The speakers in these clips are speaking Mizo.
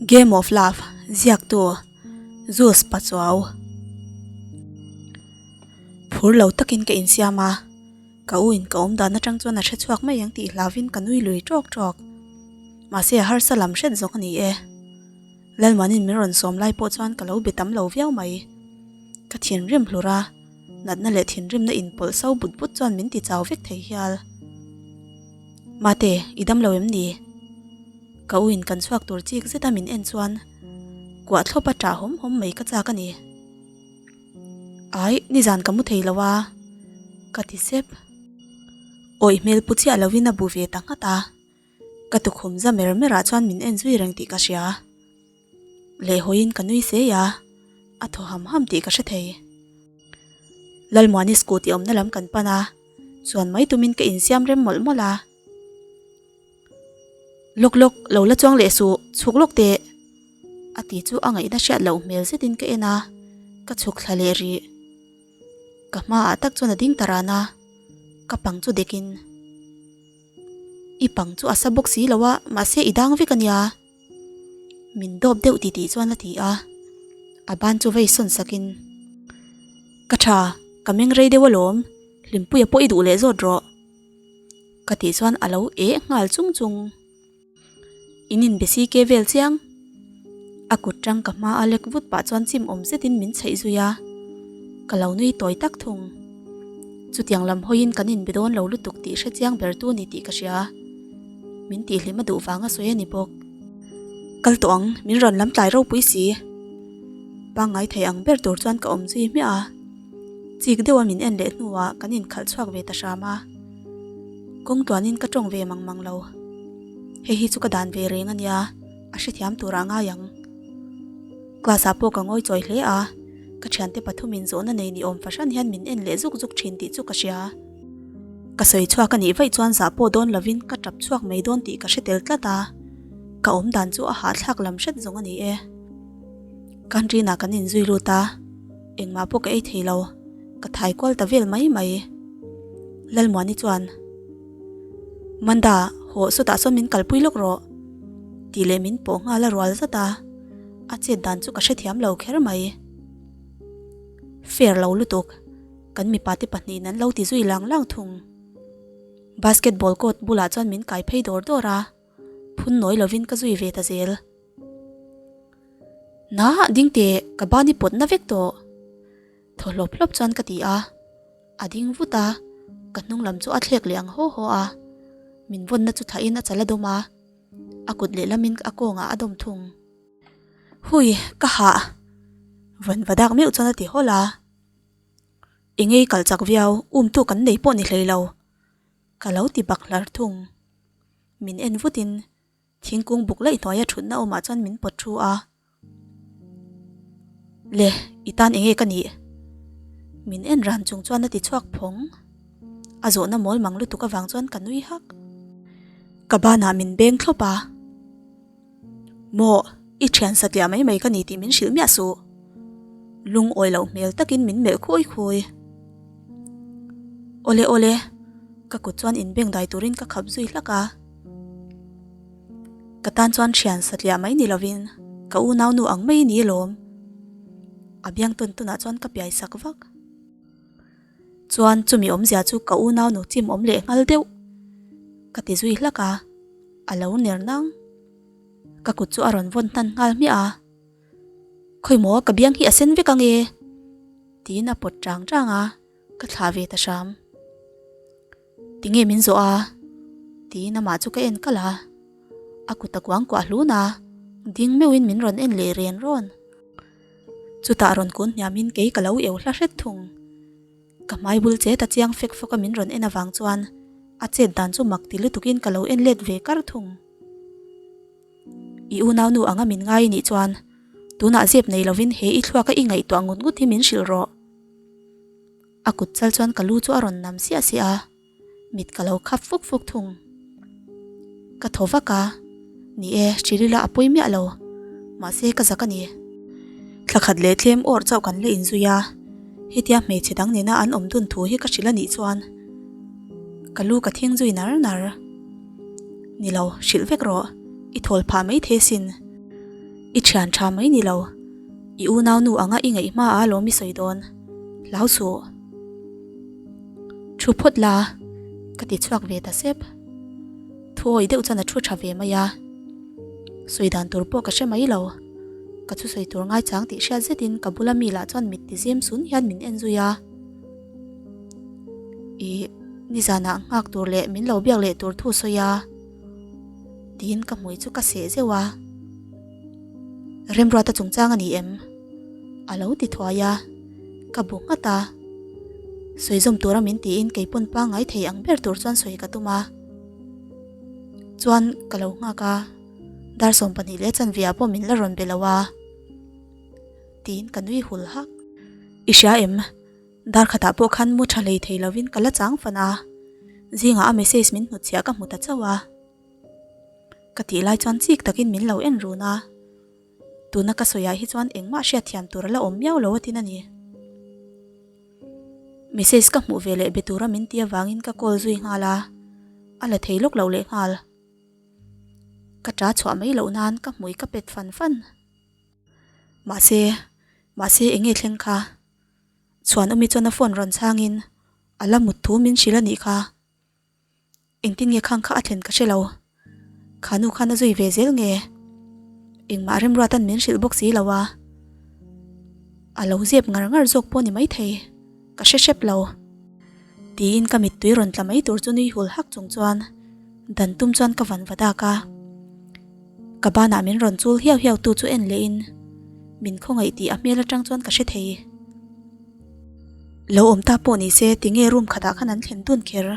Game of Love ziaktu Zeus Pachuau Phur lo takin ka insiam a, ka u in ka awm dan atang chuan a hre chhuak mai ang tih hlauvin ka nui lui tawk tawk. Mahse a harsa lam hret zawk a ni e. Lalmanin min rawn sawm lai pawh chuan ka lo be tam lo viau mai. Ka thinrim hlur a, natna leh thinrimna inpawlh so but but chuan min ti chau vek thei hial. Mate, i dam lo em ni? Ka u in kan chhuak tur chik zeta min en chuan kuah thlawp a ṭah hawm hawm mai ka chak a ni. Ai, nizan ka mu thei lo a, ka ti sep. Awih hmel pu chiah lovin a bu ve ta nghat a. Ka tukhum za mer mer ah chuan min en zui reng tih ka hria. Lehhawiin ka nui sei a, a thaw ham ham tih ka hre thei. Lalmuani scooty awmna lam kan pan a, chuan mai tumin ka insiam rem mawlh mawlh a. Lawk lawk, lo la chuang leh suh, chhuk lawk teh. A ti chu a ngaihna hriat loh hmel zetin ka en a, ka chhuk thla leh rih. Ka hmaah tak chuan a ding ta ran a, ka pang chu dekin. I pang chu a sa bawk si lo a, mahse i dang vek a nia. Min dawp deuh ti tih chuan a ti a, a ban chu vei sawn sakin, Ka tha, ka meng rei deuh alawm, Hlimpuia pawh i duh leh zawt rawh. Ka tih chuan a lo eh nghal chung chung. In in besi ke vel chiang. A kut tang ka hma a lek vut pah chuan chim awm zetin min chheih zui a, ka lo nui tawi tak thung. Chutiang lam hawiin kan inbe dawn lo lutuk tih hre chiang ber tu ni tih ka hria. Min tihhlim a duh vang a sawi a ni bawk. Kal tawh ang, min rawn lam tlai ropui si. Pangngai thei ang ber tur chuan ka awm zui hmiah a. Chik deuha min en leh hnuah kan inkhalh chhuak ve ta hram a. Kawng tluanin ka tawng ve mang mang lo. Hei hi chu ka dan ve reng a nia, a hrethiam turah ngai ang. Class ah pawh ka ngawi chawi hle a, ka thiante pathumin zawhna nei ni awm fahran hian min en leh zuk zuk thin tih chu ka hria. Ka sawi chhuak a nih vaih chuan zah pawh dawn lovin ka tap chhuak mai dawn tih ka hre tel tlat a, ka awm dan chu a hahthlak lam hret zawng a ni e. Canteen ah kan inzui lut a, engmah pawh ka ei thei lo, ka thai kual ta vel mai mai. Lalmuani chuan, Manda, hawh sawtah sawn min kalpui lawk rawh, tih leh min pawh nghal a rual zat a, a chet dan chu ka hrethiam lo kher mai. Fair lo lutuk, kan mipa te pahnihin an lo ti zui lang lang thung. Basketball court bulah chuan min kai phei dawr dawr a, phun nawi lovin ka zui ve ta zel. Na, ding teh, ka ban i pawt na vek tawh. Thaw hlawp hlawp chuan ka ti a, a ding vut a, ka hnung lam chu a thlek leh ang haw haw a, min vawnna chu thlahin a chal a dawm a, a kut lehlamin a kawngah a dawm thung. Hui, ka hah! Vawn va dak meuh chuan a ti hawlh a, Engei kal chak viau, umtu kan nei pawh ni hlei lo, ka lo ti bak hlar thung. Min en vutin thingkung buk laih hnuaia thutna awmah chuan min pawt thu a. Le, i tan enge ka nih? Min en ran chung chuan a ti chhuak phawng. A zawhna mawl mang lutuk avang chuan ka nui hak. Ka banah min beng thlawp a. Maw, i thian satliah mai mai ka ni tih min hrilh miah suh. Lungawi loh hmel takin min melh khawi khawi. Awle awle, ka kut chuan inbeng dai turin ka khap zui hlak a. Ka tan chuan thian satliah mai ni lovin ka unau nu ang mai ni alawm. A biang tawn tawnah chuan ka piai sak vak. Chuan chumi awmzia chu ka unau nu chim awm leh nghal deuh. Ka ti zui hlak a, a lo ner nang. Ka kut chu a rawn vawn hnan nghal hmiah a. Khawimaw ka biang hi a sen vek ange? Tiin a pawt chang chang a, ka thlah ve ta hram. Tinge min zawh a? Tiin amah chu ka en kalh a, a kut a kuang kuah hlun a, ding meuhin min rawn en leh ren rawn. Chutah rawn kun hniamin kei ka lo eu hla hret thung. Ka hmai bul chet a chiang fek fawk a min rawn en avang chuan a chet dan chu mak ti lutukin ka lo en let ve kar thung. I unaunu anga min ngai nih chuan tunah zep nei lovin he i thluaka i ngaihtuah ngut ngut hi min hrilh rawh. A kut chal chuan ka lu chu a rawn nam siah siah a, mit ka lo khap fuk fuk thung. Ka thaw vak a, ni e, Shirila a pawi miah lo, mahse ka zak a ni. Thla khat leh tlem awrh chauh kan la inzui a, hetia hmeichhe dang nena an awm dun thu hi ka hrilh a nih chuan ka lu ka thing zui nar nar. Ni lo, hrilh vek rawh, i thawl phah mai thei sin. I thian tha mai ni lo, i unaunu anga i ngaih hma a lawm i sawi dawn, hlau suh. Thu phawt la, ka ti chhuak ve ta sep. Thuawi deuh chuan a thu tha ve mai a. Sawi dan tur pawh ka hre mai lo. Ka thusawi tur ngaichang tih hriat zetin ka bula mi lah chuan mit ti zim sun hian min en zui a. Ih, nizanah nghak tur leh min lo biak leh tur thu sawi a. Tiin ka hmui chu ka seh zeuh a. Remruata chungchang a ni em? A lo ti thuai a, ka bu nghat a. Sawi zawm tura min tiin kei pawn pangngai thei ang ber tur chuan sawi ka tum a. Chuan ka lo nghak a, dar 12 leh chanve ah pawh min la rawn be lo a. Tiin ka nui hul hak. I hria em? Dar khatah pawh khan mu tha hlei thei lovin ka la chang fan a, zingah a message min hnutchhiah ka hmu ta chauh a. Ka tih lai chuan chik takin min lo en run a, tuna ka sawiah hi chuan engmah hriatthiam tur a la awm miau lo atin a ni. Message ka hmuh ve leh be tura min ti avangin ka call zui nghal a, a la thei lawk loh leh nghal. Ka ta chhuah mai loh nan ka hmui ka pet fan fan. Mahse, mahse enge thleng kha? Chhuanawmi chuan a phone rawn chhangin a la mut thu min hrilh a nih kha. Engtin nge khang kha a thlen ka hre lo. Kha nu khan a zui ve zel nge? Engmah remruatan min hrilh bawk si lo a. A lo zep ngar ngar zawk pawh ni maithei, ka hre hrep lo. Tiin ka mittui rawn tla mai tur chu nui hul hak chung chuan dan tum chuan ka van va dak a. Ka banah min rawn chul hiau hiau tu chu en leh in min khawngaih tih a hmel atang chuan ka hre thei. Lo awm ta pawh ni se tinge room khatah khan an thlen dun kher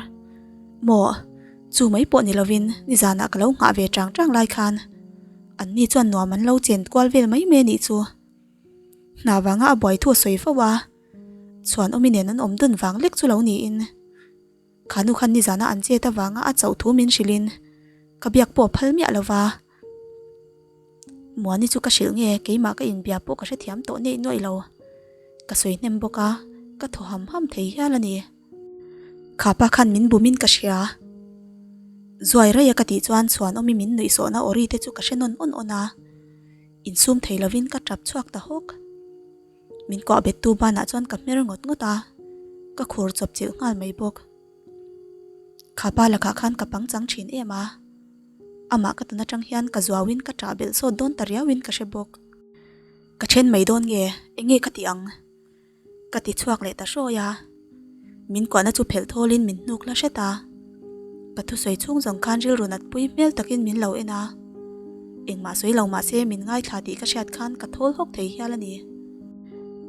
maw? Chu mai pawh ni lovin nizanah ka lo nghah ve chang chang lai khan an ni chuan nuam an lo chen kual vel mai mai a nih chu. Hna vanga a buai thu a sawi fo a, chhuan awmi nen an awm dun vang lek chu lo niin. Kha nu khan nizana an chet avanga a chauh thu min hrilhin ka biak pawh a phal miah lova. Muani chu ka hrilh nge keimah ka inbia pawh ka hrethiam tawh neih nuaih lo. Ka sawi hnem bawk a, ka thaw ham ham thei hial a ni. Kha pa khan min bumin ka hria. Zuai raia ka tih chuan chhuanawmi min nuihsawhna awri te chu ka hre nawn awn awn a, insum thei lovin ka tap chhuak ta hawk. Min kuah bettu banah chuan ka hmer ngawt ngawt a, ka khur chawp chilh nghal mai bawk. Kha pa lakah khan ka pangchang thin em a, amah ka tun atang hian ka zuauin ka ṭah belh sawt dawn ta riauin ka hre bawk. Ka then mai dawn nge, enge ka tih ang? Ka ti chhuak leh ta hrawi a, min kuahna chu phelh thawlin min hnuk la hret a, ka thusawi chhung zawng khan rilru natpui hmel takin min lo en a, engmah sawi lo mahse min ngaithla tih ka hriat khan ka thawl hawk thei hial a ni.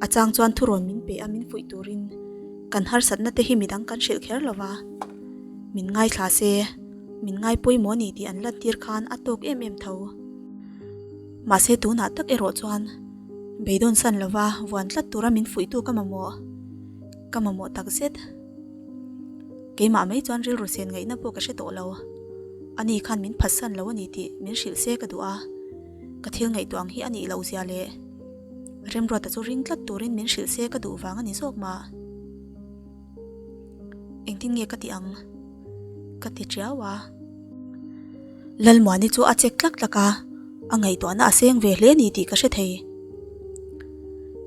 A chang chuan thurawn min pe a min fuih turin kan harsatna te hi midang kan hrilh kher lo va, min ngaithla se min ngaipawimawh a ni tih an lantir khan a tawk em em tho. Mahse tunah tak erawh chuan beidawn san lova vuan tlat tura min fuihtu ka mamawh, ka mamawh tak zet. Keimah mai chuan rilru sen ngaihna pawh ka hre tawh lo. Ani khan min phatsan lo a ni tih min hrilh se ka duh a, ka thil ngaihtuah ang hi a nih loh zia leh Remruata chu ring tlat turin min hrilh se ka duh vang a ni zawk mah. Engtin nge ka tih ang? Ka ti tiau a. Lalmuani chu a chek tlak tlak a, a ngaihtuahna a seng ve hle ni tih ka hre thei.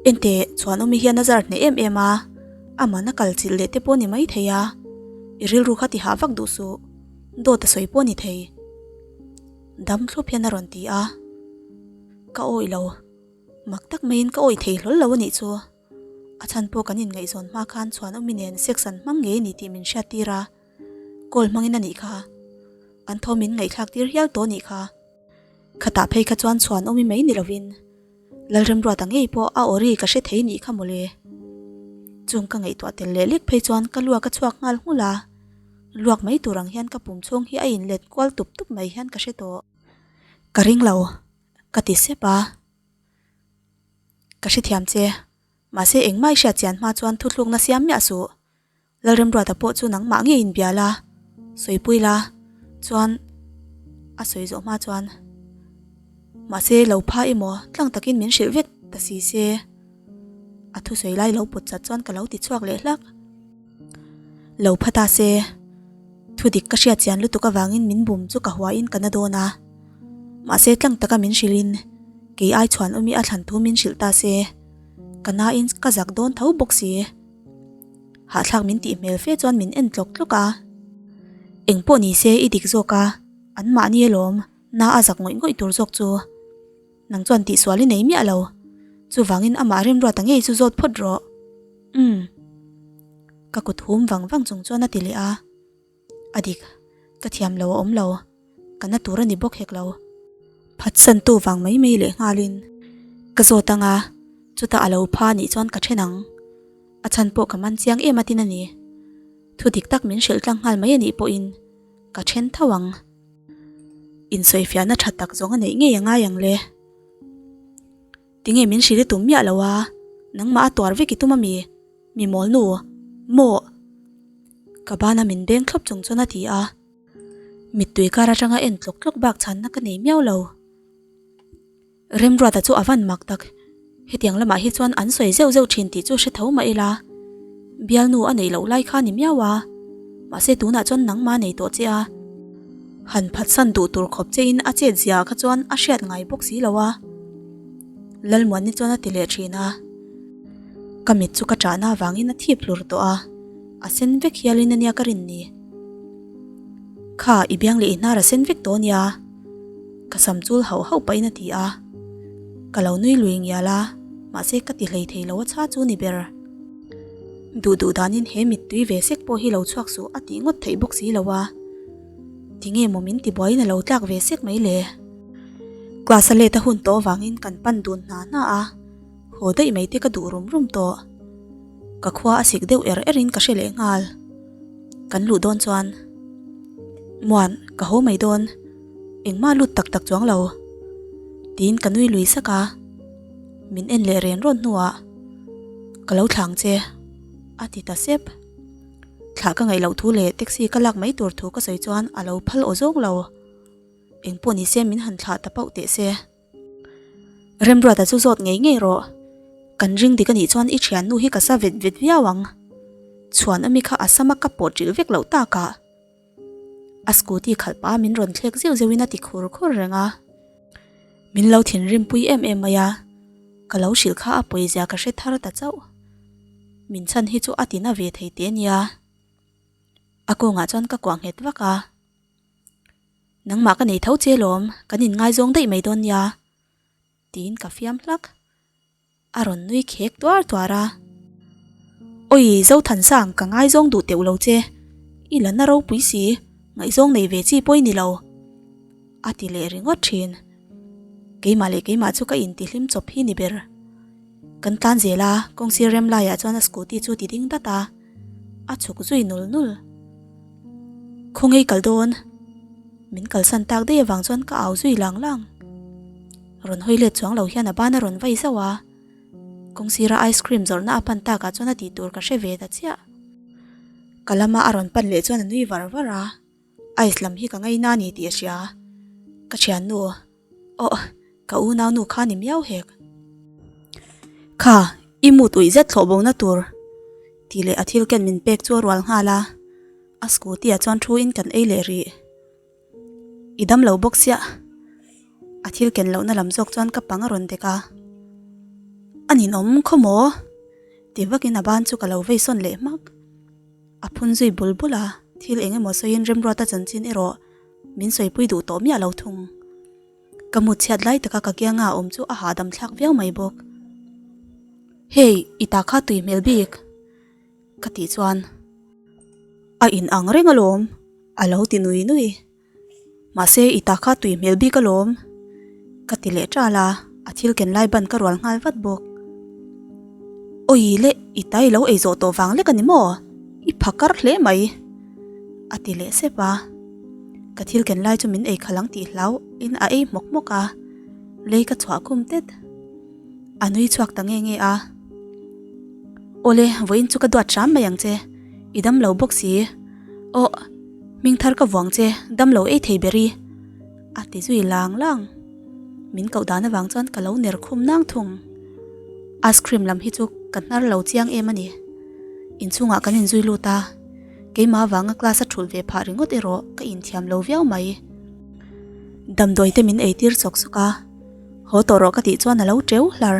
Enteh, Chhuanawmi hian a zar hneh em em a, aman a kal chilh leh te pawh ni mai thei a, i rilru kha ti hah vak duh suh, dawt a sawi pawh ni thei. Dam thlup hian a rawn ti a, ka awih lo, mak tak maiin ka awih thei hlawl lo a nih chu. A chhan pawh kan inngaihzawn hma khan Chhuanawmi nen sex an hmang ngei a ni tih min hriattir a, call hmangin a nih kha. An thaw min ngaihthlak tir hial tawh a nih kha. Khatah phei kha chuan Chhuanawmi mai ni lovin Lalremruata ngei pawh a awri ka hre thei nih kha mawle. Chung ka ngaihtuah tel leh lek phei chuan ka luak a chhuak nghal nghulh a, luak mai tur ang hian ka pum chhung hi a inlet kual tup tup mai hian ka hre tawh. Ka ring lo, ka ti sep a. Ka hrethiam che. Mahse engmah i hriat chian hma chuan thuthlukna siam miah suh. Lalremruata pawh chu nangmah ngei inbia la, sawipui la, chuan a sawi zawh hma chuan mahse lo pha emaw tlang takin min hrilh vek ta si se. A thusawi lai lo pawt chat chuan ka lo ti chhuak leh hlak. Lo pha ta se. Thudik ka hriat chian lutuk avangin min bum chu ka huain ka na dawn a. Mahse tlang taka min hrilhin. Kei ai chhuan awmi a thlan thu min hrilh ta se, ka nain ka zak dawn tho bawk si. Hahthlak min tih hmel fe chuan min en tlawk tlawk a. Eng pawh ni se i dik zawk a, an mahni alawm, na a zak ngawih ngawih tur zawk chu. Nang chuan tihsual i nei miah lo. Chuvangin amah remruata ngei chu zawt phawt rawh. Umm. Ka kut hum vang vang chung chuan a ti leh a. A dik, ka thiam lo a awm lo. Ka na tur a ni bawk hek lo. Phatsantu vang mai mai leh nghalin ka zawt ang a, chutah a lo pha anih chuan ka then ang. A chhan pawh ka man chiang em atin a ni. Thu dik tak min hrilh tlang nghal mai anih pawhin ka then tho ang. Insawifiahna tha tak zawng a neih ngei a ngai ang le. Tinge min hrilh i tum miah lo a, nangmah a tuar vek i tum a mi? Mi mawl nu, maw? Ka bana min beng thlawp chung chuan a ti a. Mittui kar atanga en tlawk tlawk bak chhanna ka nei miau lo. Remruata chu a van mak tak. Hetiang lamah hi chuan an sawi zeuh zeuh thin tih chu hre tho mah ila. Bialnu a neih loh lai kha ni miau a. Mahse tunah chuan nangmah nei tawh che a. Han phatsan duh tur khawp che in a chet zia kha chuan a hriat ngai bawk si lo a. Lalmuani chuan a ti leh thin a. Ka mit chu ka chahna avangin a thip hlur tawh a. A sen vek hialin ania ka rin ni. Kha i biang leh i hnar a sen vek tawh ania. Ka sam chul hauh hauh pahin a ti a. Ka lo nui lui ngial a, mahse ka ti hlei thei lo a chha chu ni ber. Duh duh danin he mittui ve sek pawh hi lo chhuak suh a tih ngawt theih bawk si lo a. Tinge maw min ti buaiin a lo tlak ve sek mai le. Class a let a hun tawh avangin kan pan dun hna hna a, haw daih mai te ka duh rum rum tawh. Ka khua a sik deuh er erin ka hre leh nghal. Kan luh dawn chuan, Muan, ka haw mai dawn. Engmah lut tak tak chuang lo. Tiin ka nui lui sak a. Min en leh ren rawn hnuah, Ka lo thlang che, a ti ta sep. Thlah ka ngaih loh thu leh taxi ka lak mai tur thu ka sawi chuan a lo phal aw zawng lo. Engpawh ni se min han thlah ta pauh teh se. Remruata chu zawt ngei ngei rawh. Kan ring dik anih chuan i thiannu hi ka sa vet vet viau ang. Chhuan ami kha a sama ka pawh ṭilh vek loh takah. A scooty khalh pah a min rawn thlek zeuh zeuhin a ti khur khur reng a. Min lo thinrim pui em em mai a, ka lo hrilh kha a pawizia ka hre thar ta chauh. Min chhan hi chu a tina ve thei teh ania. A kawngah chuan ka kuah nghet vak a. Nangmah ka nei tho che lawm, kan inngaizawng daih mai dawn nia, tiin ka fiam hlak. A rawn nui khek tuar tuar a. Awi, Zothansang, ka ngaizawng duh teuh lo che. I la na ropui si, ngaihzawng nei ve chi pawh i ni lo. A ti leh ringawt thin. Keimah leh keimah chu ka intihlim chawp hi ni ber. Kan tlan zel a, kawngsir rem laiah chuan a scooty chu ti ding dat a. A chhuk zui nul nul. Khawngaih kal dawn? Min kalsan tak daih avang chuan ka au zui lang lang. Rawn hawi let chuang lo hian a ban a rawn vai zauh a. Kawngsira ice cream zawrhna a pan takah chuan a tih tur ka hre ve ta chiah. Ka lama a rawn pan leh chuan a nui var var a. Ice lam hi ka ngaina a ni tih a hria. Ka thiannu, Aw, ka unaunu kha ni miau hek. Kha, i mut uih zet thlawh bona tur tih leh a thil ken min pek chu a rual nghal a. A scooty ah chuan thu in kan ei leh rih. I dam lo bawk siah. A thil ken lohna lam zawk chuan ka pang a rawn dek a. A ninawm khaw maw? Ti vakin a ban chu ka lo vei sawn leh hmak. A phun zui bul bul a, thil eng emaw sawiin Remruata chanchin erawh min sawipui duh tawh miah lo thung. Ka mut chhiat lai taka ka kianga a awm chu a hahdam thlak viau mai bawk. Hey, i ta kha tui hmel bik! Ka tih chuan a in ang reng alawm, a lo ti nui nui. Mahse i ta kha tui hmel bik alawm, ka ti leh ṭal a, a thil ken lai ban ka rual nghal vat bawk. Awi le, i ta i lo ei zawh tawh vang lek a ni maw? I pha kar hle mai, a ti leh sep a. Ka thil ken lai chu min ei khalh ang tih hlau in a ei hmawk hmawk a, lei ka chhuah khum tet. A nui chhuak ta nge nge a. Awle, vawiin chu ka duat hram mai ang che. I dam lo bawk si. Aw, hming thar ka vuang che, dam lo ei thei ber i. A ti zui lang lang. Min koh dan avang chuan ka lo ner khum nang thung. Ice cream lam hi chu ka hnar lo chiang em a ni. Inchhungah kan inzui lut a, keimah avanga class a thulh ve phah ringawt erawh ka inthiam lo viau mai. Damdawi te min eitir sawk sawk a. Haw tawh rawh ka tih chuan a lo teu hlar.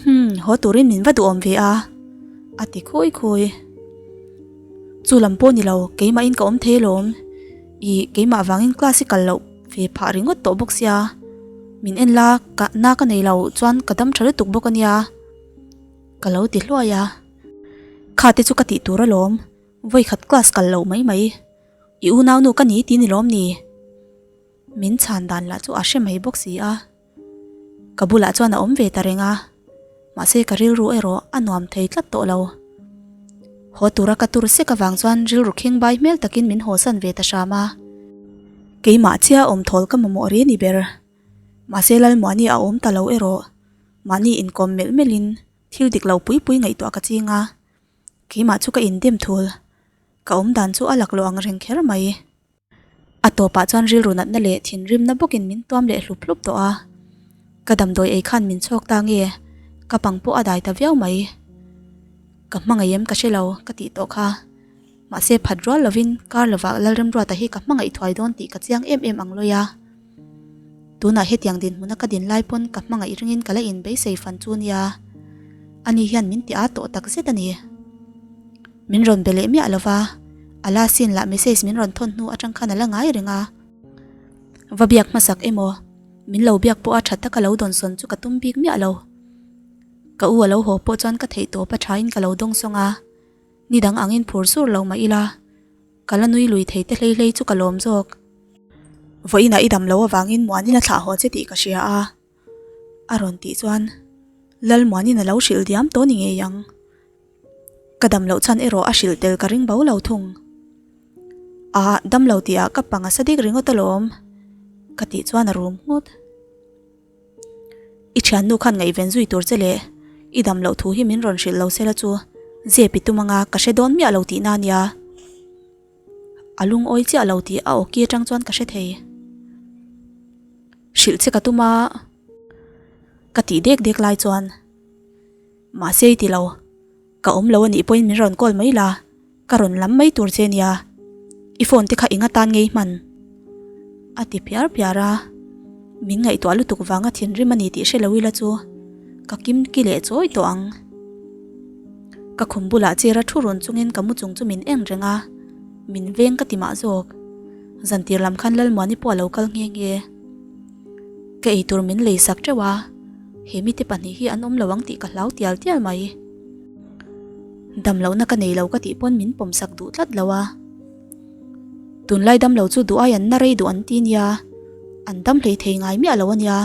Hmm, haw turin min va duhawm ve a, a ti khawi khawi. Chu lam pawh ni lo, keimahin ka awm thei alawm. Ih, keimah vangin class i kal loh ve phah ringawt tawh bawk sia. Min en la, ka na ka nei lo chuan ka dam tha lutuk bawk a nia. Ka lo ti hluai a. Kha te chu ka tih tur alawm, vawikhat class kal loh mai mai. I unaunu ka ni ti ni lawm ni? Min chhan dan lah chu a hre mai bawk si a. Ka bulah chuan a awm ve ta reng a, mahse ka rilru erawh a nuam thei tlat tawh lo. Haw tura ka tur sek avang chuan rilru khing bai hmel takin min hawsan ve ta hram a. Keimah chiah awm thawl ka mamawh ri ni ber. Mahse Lalmuani a awm ta lo erawh mahni inkawm melh melhin thil dik lo pui pui ngaihtuah ka ching a, keimah chu ka indem thul. Ka awm dan chu a laklawh ang reng kher mai. A tawpah chuan rilru natna leh thinrimna bawkin min tuam leh hlup hlup tawh a. Ka damdawi ei khan min chhawk ta nge, ka pang pawh a dai ta viau mai. Ka hmangaih em ka hre lo ka tih tawh kha. Mahse phat rual lovin kar lovah Lalremruata hi ka hmangaih thuai dawn tih ka chiang em em ang lawi a. Tunah hetiang dinhmuna ka din lai pawn ka hmangaih ringin ka la inbeisei fan chu nia. Ani hian min ti â tawh tak zet a ni. Min rawn be leh miah lova, a la sin lah message min rawn thawn hnu atang khan a la ngai reng a. Va biak hmasak emaw, min lo biak pawha tha taka lo dawnsawn chu ka tum bik miah lo. Ka u a lo haw pawh chuan ka theih tawp a thain ka lo dawngsawng a, ni dang angin phur sur lo mah ila, ka la nui lui thei te hlei hlei chu ka lawm zawk. Vawiinah i dam lo avangin Muanina thlah haw che tih ka hria a. A rawn tih chuan Lalmuanin a lo hrilh diam tawh ni ngei ang. Ka dam loh chhan erawh a hrilh tel ka ring bo lo thung. Aa, dam lo tih ah ka pang a sa dik ringawt alawm, ka tih chuan a rum nghut. I thiannu khan ngaihven zui tur che leh i dam loh thu hi min rawn hrilh lo sela chu zep i tum anga ka hre dawn miah lo tihna a nia. A lungawi chiah lo tih a awki atang chuan ka hre thei. Hrilh che ka tum a, ka tih dek dek lai chuan mahse i ti lo, ka awm lo a nih pawhin min rawn call mai la, ka rawn lam mai tur che nia, i phone te kha eng atan ngei hman? A ti phiar phiar a, min ngaihtuah lutuk vanga thinrim a ni tih hre lo ila chu ka kim ki leh chawi tawh ang. Ka khum bulah chair a thu run chungin ka mu chung chu min en reng a, min veng ka ti mah zawk. Zantir lam khan Lalmuani pawh a lo kal nghe nghe. Ka eitur min lei sak teuh a, he mite pahnih hi an awm lo ang tih ka hlau tial tial mai. Dam lohna ka nei lo ka tih pawn min pawm sak duh tlat lo a. Tunlai dam lo chu duh ai an na rei duh an ti nia, an dam hlei thei ngai miah lo a nia.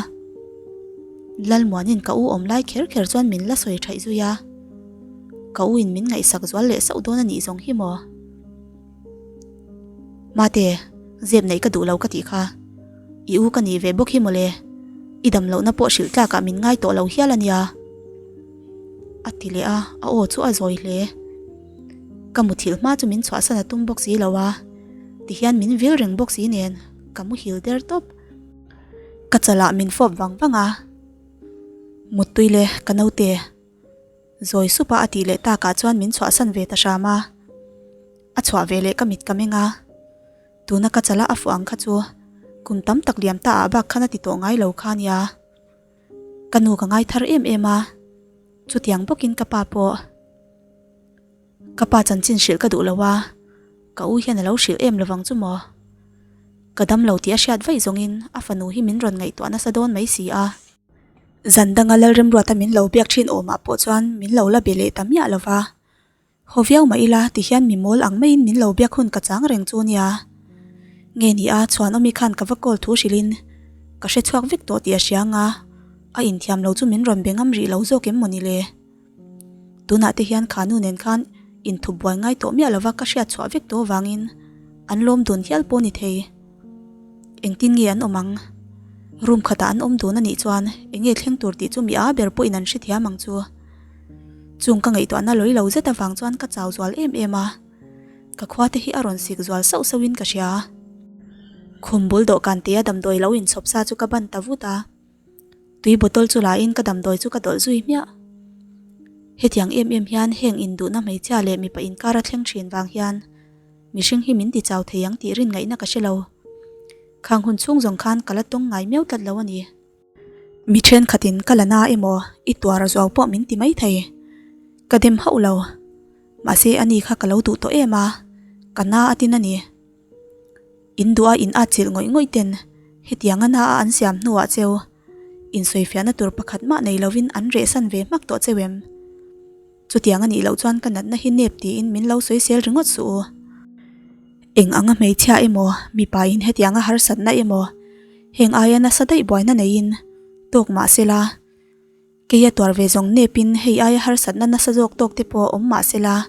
Lalmuanin ka u awm lai kher kher chuan min la sawi thaih zui a, ka u in min ngaihsak zual leh sauh dawn a nih zawng hi maw? Mate, zep neih ka duh lo ka tih kha, i u ka nih ve bawk hi mawle, i dam lohna pawh hrilh tlakah min ngai tawh lo hial a nia. A ti leh a, a aw chu a zawi hle. Ka muthilh hma chu min chhuahsan a tum bawk si lo a, tihian min vil reng bawk si nen ka muhil der tawp. Ka chalah min fawp vang vang a, Muttui le ka naute, zawi sup a a tih leh takah chuan min chhuahsan ve ta hram a. A chhuah ve leh ka mit ka meng a, tuna ka chala a fuh ang kha chu kum tam tak liam ta ah bak khan a ti tawh ngai lo kha nia. Ka nu ka ngai thar em em a, chutiang bawkin ka pa pawh. Ka pa chanchin hrilh ka duh lo a, ka u hian a lo hrilh em lovang chu maw? Ka dam lo tih a hriat vaih zawngin a fanu hi min rawn ngaihtuah nasa dawn mai si a. Zan danga Lalremruata min lo biak thin awmah pawh chuan min lo la be leh ta miah lo va. Haw viau mah ila ti hian mi mawl ang maiin min lo biak hun ka chang reng chu nia. Nge ni a, Chhuanawmi khan ka va call thu hrilhin ka hre chhuak vek tawh tih a hria anga a inthiam lo chu min rawn be ngam rih lo zawk em mawni le? Tunah te hian kha nu nen khan inthup buai ngai tawh miah lova ka hriat chhuah vek tawh avangin an lawm dun hial pawh ni thei. Engtin nge an awm ang? Room khatah an awm dun a nih chuan eng nge thleng tur tih chu mi a ber pawhin an hrethiam ang chu. Chung ka ngaihtuahna lawi lo zet avang chuan ka chau zual em em a, ka khua te hi a rawn sik zual sauh sauhin ka hria. Khum bul dawhkan tia damdawi lo inchhawp sa chu ka ban ta vut a. Tui bottle chu la in ka damdawi chu ka dawlh zui hmiah. Hetiang em em hian heng induhna hmeichhia leh mipa inkar a thleng thin vang hian mihring hi min ti chau thei ang tih rin ngaihna ka hre lo. Khang hun chhung zawng khan ka la tawng ngai miau tlat lo a ni. Mi thenkhatin ka la na emaw i tuar zuau pawh min ti maithei. Ka dem hauh lo. Mahse ani kha ka lo duh tawh em a, ka na a tin a ni. In duh a in atchilh ngawih ngawih ten hetiang a na a an siam hnuah cheu insawifiahna tur pakhat mah nei lovin an rehsan ve hmak tawh cheu em? Chutiang a nih loh chuan ka natna hi nep tiin min lo sawisel ringawt suh u. Eng anga hmeichhia emaw, mipa in hetianga harsatna emaw, heng aia nasa daih buaina neiin tawk mah sela, keia tuar ve zawng nepin hei aia harsatna nasa zawk tawk te pawh awm mah sela,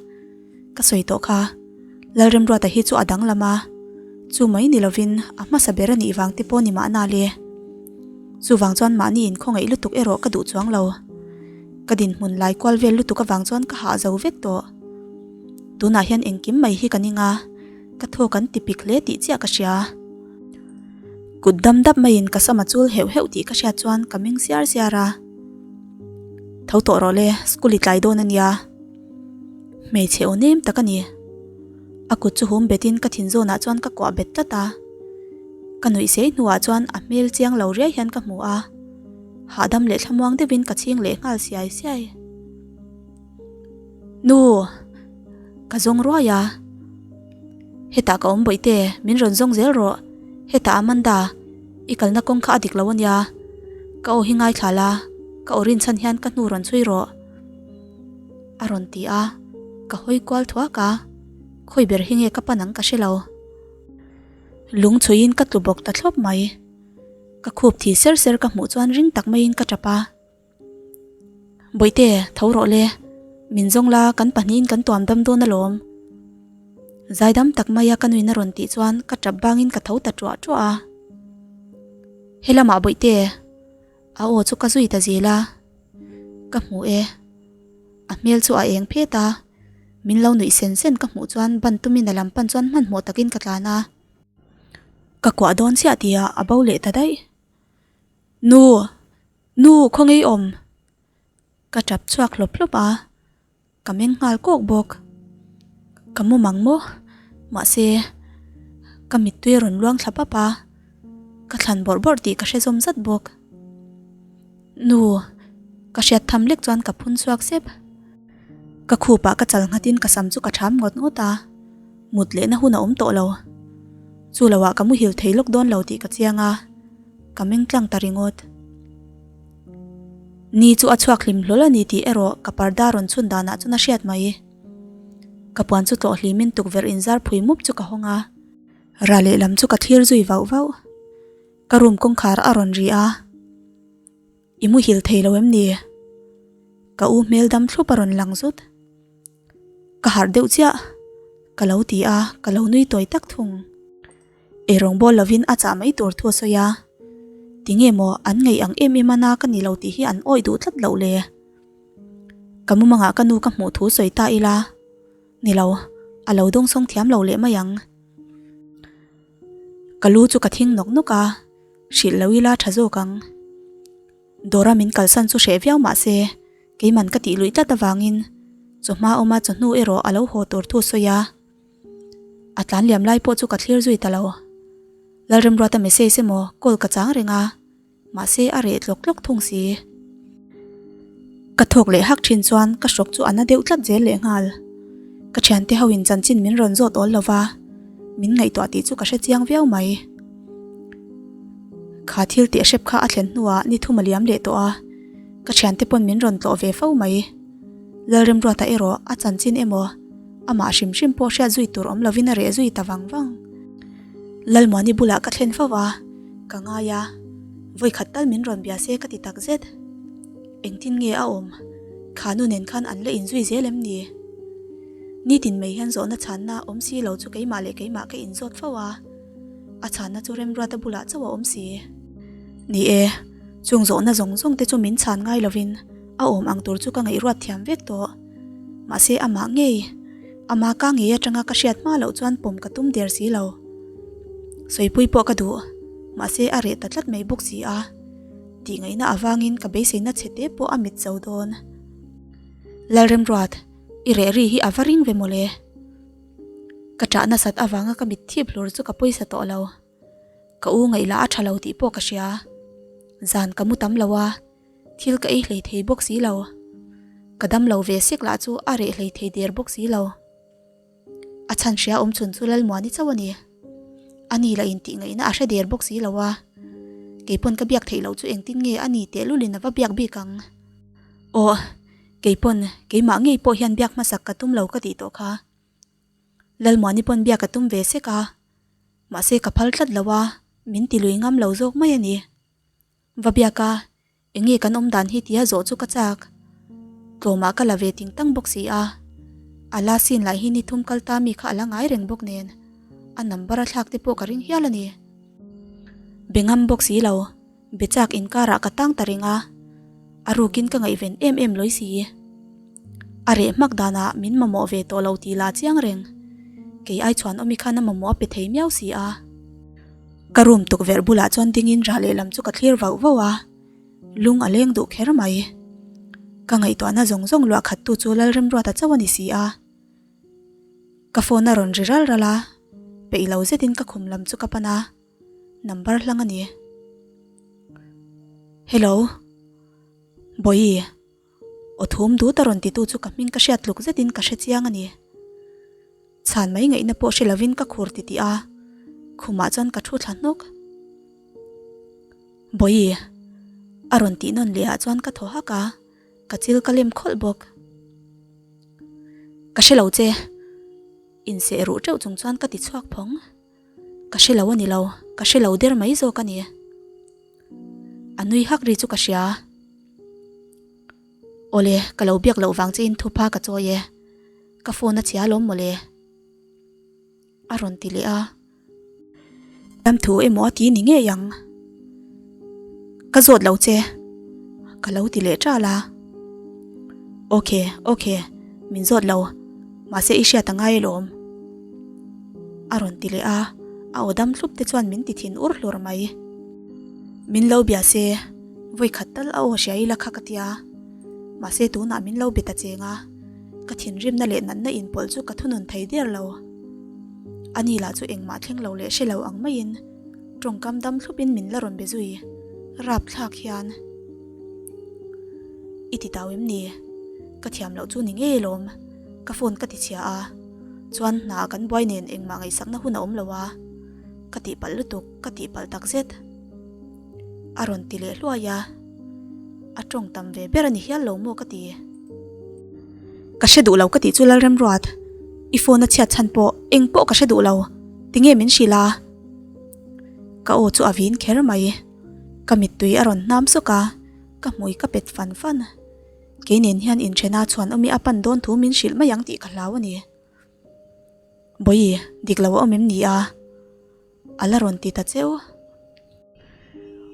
ka sawi tawh kha. Lalremruata hi chu a danglam a, chu mai ni lovin a hmasa ber a nih vang te pawh ni mahna le. Chuvang chuan mahni inkhawngaih lutuk erawh ka duh chuang lo. Ka dinhmun lai kual vel lutuk avang chuan ka hah zo vek tawh. Tunah hian engkim mai hi ka ning a, ka thaw kan ti pik hle tih chiah ka hria. Kut dam dap maiin ka sam a chul heuh heuh tih ka hriat chuan ka meng siar siar a. Tho tawh rawh le, school i tlai dawn a nia. Hmeichhe aw nem tak a ni. A kut chu hum betin ka thin zawnah chuan ka kuah bet tlat a. Ka nuih sei hnuah chuan a hmel chiang lo riai hian ka hmu a. Hahdam leh thlamuang deuhin ka chhing leh nghal siai siai. Nu! Ka zawng ruai a. Hetah ka awm bawihte, min rawn zawng zel rawh. Hetah Amanda, i kalna kawng kha a dik lo ania. Ka aw hi ngaithla la, ka aw rinchhan hian ka hnu rawn chhui rawh. A rawn ti a, ka hawi kual thuak a, khawi ber hi nge ka pan ang ka hre lo. Lung chhuiin ka tlu bawk ta thlawp mai. Ka khup thi ser ser ka hmuh chuan ring tak maiin ka tap a. Bawihte, tho rawh le. Min zawng la, kan pahnihin kan tuam dam dawn alawm. Zaidam tak maia ka nuin a rawn tih chuan ka tap bangin ka tho ta tuah tuah a. Helamah Bawihte, a aw chu ka zui ta zel a. Ka hmu e. A hmel chu a eng phet a. Min lo nuih sen sen ka hmuh chuan ban tumin a lam pan chuan hmanhmawh takin ka tlan a. Ka kuah dawn chiah tia a bo leh ta daih. Nu! Nu! Khawnge i awm? Ka tap chhuak hlawp hlawp a, ka meng nghal kawk bawk. Ka mu mang maw? Mahse, ka mittui a rawn luang thla pap a, ka thlan bawrh bawrh tih ka hre zawm zat bawk. Nu! Ka hriat tham lek chuan ka phun chhuak sep. Ka khupah ka chal nghatin ka sam chu ka tham ngawt ngawt a. Mut lehna hun a awm tawh lo. Chu loah ka muhil thei lawk dawn lo tih ka chiang a, ka meng tlang ta ringawt. Ni chu a chhuak hlim hlawl a ni tih erawh ka parda rawn chhun danah chuan a hriat mai. Ka puan chu tlawh hlimin tukverh inzar phui mup chu ka hawng a, ra lehlam chu ka thlir zui vauh vauh. Ka room kawngkhar a rawn ri a, I muhil thei lo em ni? Ka u hmel dam thlup a rawn lang zut. Ka harh deuh chiah, ka lo ti a, ka lo nui tawi tak thung. Eirawng bawl lovin a chah mai tur thu a sawi a, tinge maw an ngaih ang em em a na ka ni lo tih hi an awih duh tlat loh le. Ka mumangah ka nu ka hmuh thu sawi ta ila, ni lo, a lo dawngsawng thiam lo leh mai ang. Ka lu chu ka thing nawk nawk a, hrilh lo ila tha zawk ang. Dawra min kalsan chu hreh viau mah se, keiman ka tih luih tlat avangin chawhma awma chawhnu erawh a lo haw tur thu sawi a. A tlan liam lai pawh chu ka thlir zui ta lo. Lalremruata message emaw call ka chang reng a, mahse a reh tlawk tlawk thung si. Ka thawk leh hak thin chuan ka hrawk chu a na deuh tlat zel leh nghal. Ka thiante ho in chanchin min rawn zawt awl lova, min ngaihtuah tih chu ka hre chiang viau mai. Kha thil teh hrep kha a thlen hnuah ni thum a liam leh tawh a, ka thiante pawn min rawn tlawh ve fo mai. Lalremruata erawh a chanchin emaw amah hrim hrim pawh hriat zui tur awm lovin a reh zui ta vang vang. Lalmuani bulah ka thlen fo a, ka ngai a, vawikhat tal min rawn bia se ka ti tak zet. Engtin nge a awm? Kha nu nen khan an la inzui zel em ni? Nitin mai hian zawhna chhanna awm si lo chu keimah leh keimah ka inzawt fo a. A chhanna chu Remruata bulah chauh a awm si. Ni e, chung zawhna zawng zawng te chu min chhan ngai lovin a awm ang tur chu ka ngaihruat thiam vek tawh. Mahse amah ngei, ama ka ngei atanga ka hriat hma loh chuan pawm ka tum der si lo. Sawipui pawh ka duh, mahse a reh ta tlat mai bawk si a. Tih ngaihna avangin ka beiseina chhe te pawh a mit zo dawn. Lalremruat, i reh ri hi a va ring ve mawle. Ka ṭah nasat avanga ka mit thip hlur chu ka pawisa tawh lo. Ka u ngaihlah a ṭha lo tih pawh ka hria. Zan ka mu tam lo a, thil ka ei hlei thei bawk si lo. Ka dam lo ve sek lah chu a reh hlei thei der bawk si lo. A chhan hria awm chhun chu Lalmuani chauh a ni. A ni lah intih ngaihna a hre der bawk si lo a, keipawn ka biak theih loh chu engtin nge a ni tehlulin a va biak bik ang. Aw, keipawn keimah ngei pawh hian biak hmasak ka tum lo ka tih tawh kha. Lalmuani pawn biak a tum ve sek a, mahse ka phal tlat lo a, min ti lui ngam lo zawk mai a ni. Va biak a, enge kan awm dan hi tia zawh chu ka chak. Tlawmah ka la ve ting tang bawk si a, a la sin lah hi ni thum kal ta mi kha a la ngai reng bawk nen, a number a thlak te pawh ka ring hial a ni. Be ngam bawk si lo. Be chak inkarah ka tang ta reng a, a rukin ka ngaihven em em lawi si. A reh hmak danah min mamawh ve tawh lo tih lah chiang reng. Kei ai chuan awmi khan a mamawh a pe thei miau si a. Ka room tukverh bulah chuan dingin rah lehlam chu ka thlir vauh vauh a, lung a leng duh kher mai. Ka ngaihtuahna zawng zawng luah khattu chu Lalremruata chauh a ni si a. Ka phone a rawn ri ral ral a, peih lo zetin ka khum lam chu ka pan a. Number hlang a ni. Hello. Bawihi. Aw thum dut a rawn titu chu ka hming ka hriat tluk zetin ka hre chiang a ni. Chhan mai ngaihna pawh hre lovin ka khur titih a, khumah chuan ka thu thla hnawk. Bawihi. A rawn tih nawn leh ah chuan ka thaw hak a, ka chil ka lem khawlh bawk. Ka hre lo che. Inseh ruh teuh chung chuan ka ti chhuak phawng. Ka hre lo a ni lo, ka hre lo der mai zawk a ni. A nui hak ri chu ka hria. Awle, ka lo biak loh vang che in thupa ka chawi e. Ka phone a chhia alawm mawle. A rawn ti leh a. Dam thu emaw a ti ni ngei ang. Ka zawt lo che. Ka lo ti leh ṭal a. Ok, ok, min zawt lo. Mahse i hriat a ngai alawm. A rawn ti leh a, a aw dam thlup te chuan min ti thin ur hlur mai. Min lo bia se, vawi khat tal a aw hria ila kha ka tia. Mahse tunah min lo be ta cheng a, ka thinrimna leh natna inpawlh chu ka thunun thei der lo. Ani lah chu engmah thleng lo leh hre lo ang maiin tawngkam dam thlupin min la rawn be zui rapthlak hian. I ti tau em ni? Ka thiam loh chu ni ngei alawm, ka phone ka ti chhia a, chuan hna kan buai nen engmah ngaihsakna hun a awm lo a, ka tihpalh lutuk, ka tihpalh takzet. A rawn ti leh hluai a, a tawng tam ve ber a ni hial lo maw ka ti. Ka hre duh lo ka tih chu Lalremruat, i phone a chhiat chhan pawh eng pawh ka hre duh lo, tinge min hrilh a? Ka aw chu a vin kher mai, ka mittui a rawn hnam sawk a, ka hmui ka pet fan fan. Kei nen hian inthena chhuan awmi a pan dawn thu min hrilh mai ang tih ka hlau a ni. Bawihi, dik lo a awm em ni a? A la rawn ti ta cheu.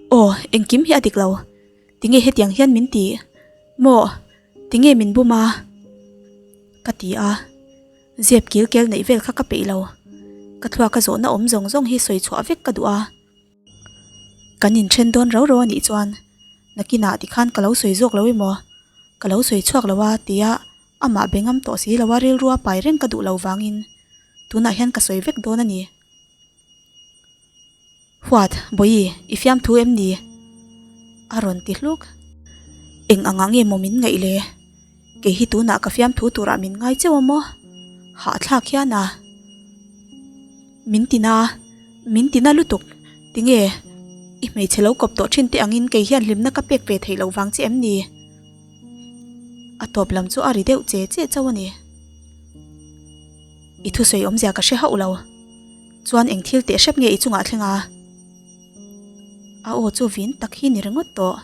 Aw, engkim hi a dik lo. Tinge hetiang hian min ti? Maw, tinge min bum a? Ka ti a. Zep kil kel neih vel kha ka peih lo. Ka thluaka zawhna awm zawng zawng hi sawi chhuah vek ka duh a. Kan inthen dawn rau rau a nih chuan nakinah tikhan ka lo sawi zawk lo emaw, ka lo sawi chhuak lo a tia amah be ngam tawh si lo a rilrua pai reng ka duh lo vangin tunah hian ka sawi vek dawn a ni. Huat, Bawihi, i fiamthu em ni? A rawn ti hluk. Eng anga nge maw min ngaih le? Kei hi tunah ka fiamthu turah min ngai cheu a maw? Hahthlak hian a. Min tina, min tina lutuk. Tinge, i hmeichhe lo kawp tawh thin te angin kei hian hlimna ka pek ve theih loh vang che em ni? A tawp lam chu a ri deuh che che chauh a ni. I thusawi awmzia ka hre hauh lo. Chuan eng thil teh hrep nge i chungah thleng a? A aw chu vin tak hi ni ringawt tawh.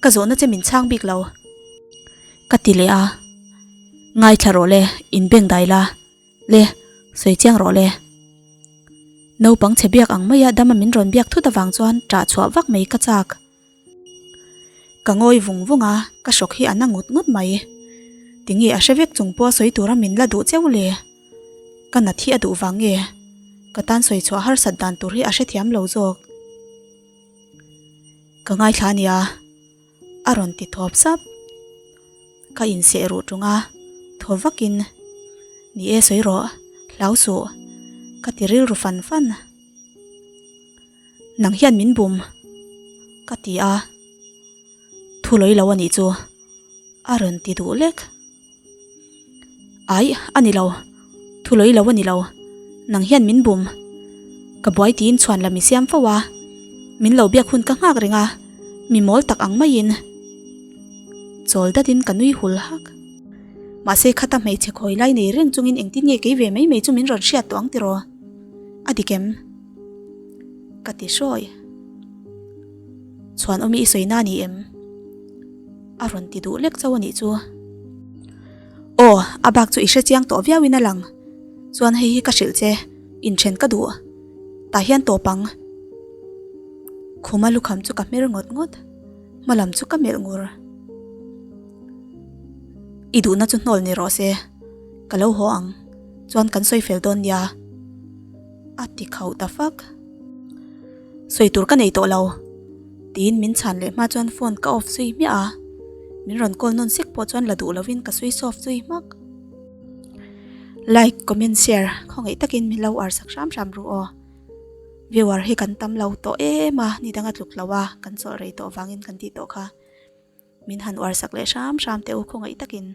Ka zawhna che min chhang bik lo. Ka ti leh a. Ngaithla rawh le, inbeng dai la. Le, sawi chiang rawh le. Naupang chhe biak ang maia dama min rawn biak thut avang chuan ṭah chhuah vak mai ka chak. Ka ngawi vung vung a, ka hrawk hi a na ngut ngut mai. Tinge a hre vek chung pawh a sawi tura min la duh cheu le? Ka nat hi a duh vang nge? Ka tan sawi chhuah harsat dan tur hi a hrethiam lo zawk. Ka ngaithla ania, a rawn ti thawp sap. Ka inseh ruh tung a, thaw vakin, Ni e sawi rawh, hlau suh, ka ti rilru fan fan. Nang hian min bum. ti a, Thu lawi lo a nih chu a rawn ti duh lek. Aih, a ni lo. Thu lawi lo a ni lo. Nang hian min bum. Ka buai tiin chhuan lam i siam fo a. Min lo biak hun ka nghak reng a, mi mawl tak ang maiin. Chawl datin ka nui hul hak. Mahse khata hmeichhe khawi lai nei reng chungin engtin nge kei ve mai mai chu min rawn hriat tawh ang tiraw? A dik em? Ka ti hrawi. Chhuan awmi i sawi na ni em? A rawn ti duh lek chauh a nih chu. Aw, a bak chu i hre chiang tawh viauin a lang. Chuan hei hi ka hrilh che, inthen ka duh. Tah hian tawp ang. Khuma lukham chu ka hmer ngawt ngawt. Hma lam chu ka melh ngur. I duhna chu hnawl ni rawh se, ka lo haw ang, chuan kan sawi fel dawn nia. A ti khauh ta fak. Sawi tur ka nei tawh lo. Tiin min chhan leh hma chuan phone ka off zui hmiah a, min rawn call nawn sek pawh chuan la duh lovin ka switch off zui hmak. Like, comment, share khawngaih takin min lo ar sak hram hram ru aw. Viewer hi kan tam lo tawh em a, ni danga tluk lo a, kan chawlh rei tawh vangin kan tih tawh kha. Min han uar sak leh hram hram teh u khawngaih takin.